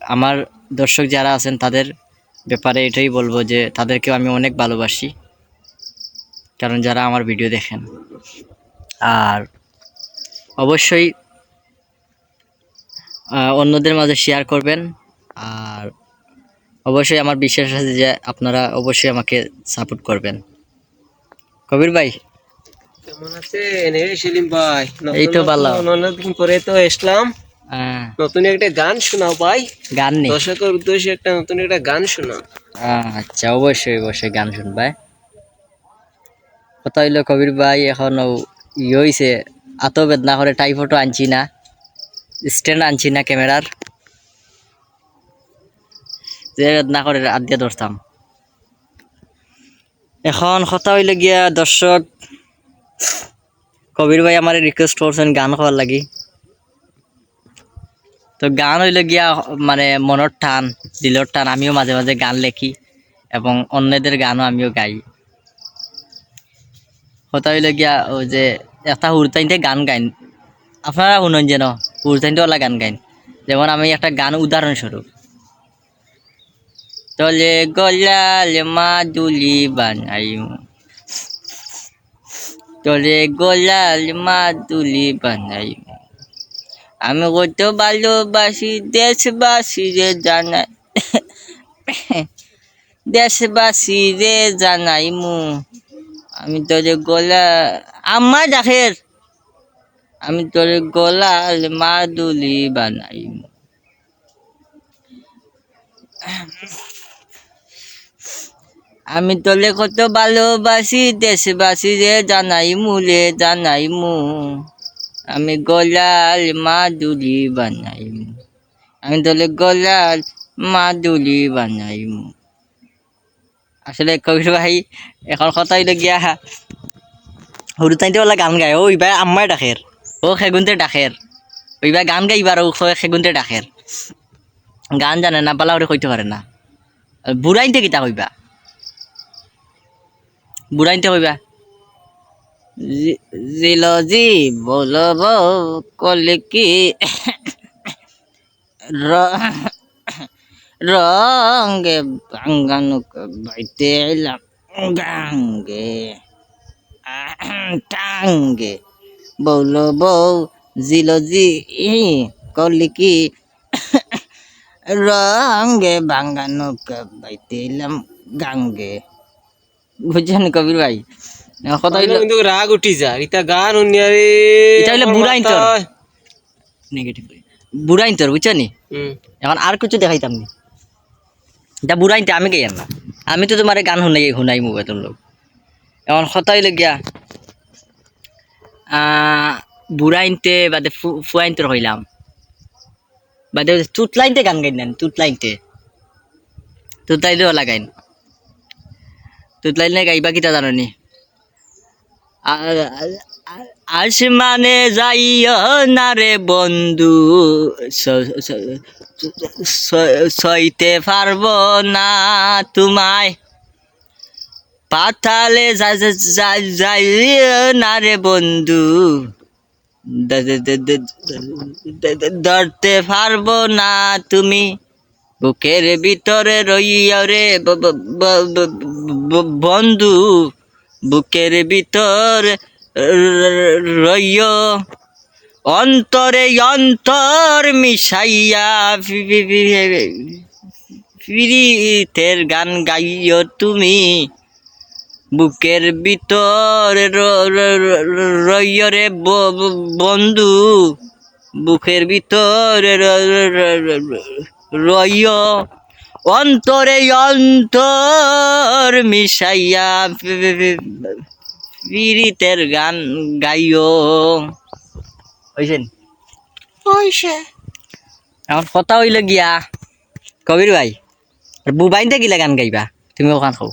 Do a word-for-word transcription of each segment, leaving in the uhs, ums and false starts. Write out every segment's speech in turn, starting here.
আমার দর্শক যারা আছেন, তাদের ব্যাপারে এটাই বলবো যে তাদেরকেও আমি অনেক ভালোবাসি, কারণ যারা আমার ভিডিও দেখেন। আর অবশ্যই আহ, অন্যদের মাঝে শেয়ার করবেন। আর অবশ্যই আমার বিশ্বাস আছে যে আপনারা অবশ্যই আমাকে সাপোর্ট করবেন। কবির ভাই, কেমন আছেন? এই সেলিম ভাই, নতুন এই তো নতুন ভালো। অনেকদিন পরে তো আসলাম। হ্যাঁ। নতুন একটা গান শোনাও ভাই। গান নি? দর্শকের উদ্দেশ্যে একটা নতুন একটা গান শোনাও। আচ্ছা, অবশ্যই অবশ্যই গান শুনবায়। কথা হইলো কবির ভাই, এখন ও ইয়ে হইছে, আতো বেদনা করে, ট্রাইপডও আনছি না, স্ট্যান্ড আনছি না ক্যামেরার, যে বেদনা করে আত দিয়া ধরতাম। এখন কথা হইলো গিয়া দর্শক, কবির ভাই আমারে রিকোয়েস্ট করছেন গান করার লাগি। তো গান হইলো গিয়া মানে মনর টান, দিলর টান। আমিও মাঝে মাঝে গান লেখি এবং অন্যদের গানও আমিও গাই। কথা হইলো গিয়া ওই যে একটা হুরুতাইন্তে গান গাইন, আপনারা শুনইন যেন, হুরুতাইন্তে ওলা গান গাইন। যেমন আমি একটা গান উদাহরণস্বরূপ, তলে গলাল মাদুলি বানাইমু, তলে গলাল মাদুলি বানাইমু। আমি কত ভালোবাসি দেশবাসী রে জানাই, দেশবাসী রে জানাইমু। আমি তলে গলা, আম্মা ডাকের, আমি তলে গলাল মাদুলি বানাইমু। আমি তলে কত ভালোবাসি দেশবাসী রে জানাইমু রে জানাইমু। আমি গলাল মাদুলি বানাইমু। আমি তলে গলাল মাদুলি বানাইমু। আসলে কবির ভাই, এখন কথা হইলো গিয়া, হুরুতাইন্তে ওলা গান গায়, ও ইবা আম্মায় ডাকের, ও খেগুনতে ডাকের, ও ইবা গান গাইবার, ও খেগুনতে ডাকের, গান জানে না, বালা করে কইতে পারে না। বুড়াইন্তে কিতা কইবা? বুড়াইন্তে কইবা, জি-, জিলজি বলব কলকি র-, রঙে বাঙ্গানুক বাইতে এলাম গাঙ্গে, টাঙ্গে, বলব জিলজি কলকি রঙে বাঙ্গানুক বাইতে এলাম গাঙ্গে। বুঝছেন কবির ভাই? কথা হইলো কিন্তু রাগ উঠি যা, ইতা গান হুনিয়ারে ইটা হইলো আমার বুড়াইন্তর। মাথায় নেগেটিভ। বুড়াইন্তর, বুঝছো নি? হুম। এখন আর কিছু দেখাইতাম নি। ইটা বুড়াইন্তে আমি গাইয়ার না। আমি তো তোমারে গান হুনাই, হুনাইমু বেতন লোক। এখন কথা হইলো গিয়া, আহ, বুড়াইন্তে বাদে ফু-, ফুয়াইন্তর হইলাম। বাদে তুতলাইন্তে গান গাইন না, তুতলাইন্তে। তুতলাইন্তে ওলা গাইন। তুতলাইন্তে গাইবা কিতা জানো নি? আ-, আ-, আ-, আসমানে যাইও না রে বন্ধু, স-, স-, স-, সইতে পারবো না তোমায়। পাতালে যা-, যা-, যা-, যাইও না রে বন্ধু, দ-, দ-, দ-, দ-, দ-, দ-, ধরতে পারবো না তুমি। বুকের ভিতরে রইও রে ব-, ব-, ব-, ব-, ব-, বন্ধু, বুকের ভিতরে র-, র-, রইও। অন্তরে অন্তর মিশাইয়া পি-, পি-, পি-, পি-, পিরিতের গান গাইও তুমি। বুকের ভিতরে র-, র-, র-, র-, রইও রে ব-, ব-, বন্ধু, বুকের ভিতরে র-, র-, র-, র-, র-, রইও। অন্তরে অন্তর মিশাইয়া পি-, পি-, পি-, পিরিতের গান গাইও। হইছে নি? হইছে। এখন কথা হইলো গিয়া, কবির ভাই, আর বুবাইন্তে কিলা গান গাইবা? তুমি ওখান কও।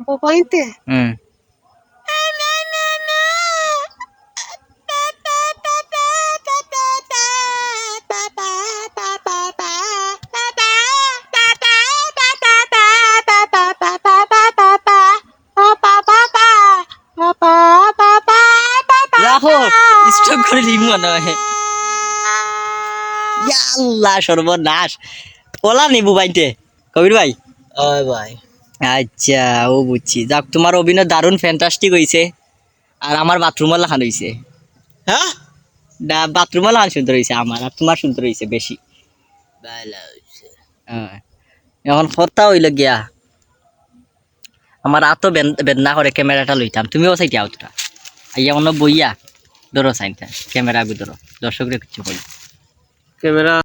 বুবাইন্তে? হুম। রাখো, স্টপ করে দিমু মনে হয়। ইয়া আল্লাহ, সর্বনাশ। ওলা নি বুবাইতে, কবির ভাই? ওই ভাই। আচ্ছা, ও বুঝছি। যাক, তোমার অভিনয় দারুণ fantastic হইছে। আর আমার বাথরুমর লাখান হইছে। হ্যাঁ? না, বাথরুমর লাখান সুন্দর হইছে আমার, আর তোমার সুন্দর হইছে বেশি। ভালো হইছে। হ্যাঁ। এখন কথা হইল গিয়া, আমার আতো বেন-, বেদনা করে ক্যামেরাটা লইতাম, তুমিও সাইডে আও তোরা। আইয়া অনো বইয়া ধরো সাইনটা, ক্যামেরা গু ধরো, দর্শকরে কিছু কই। ক্যামেরা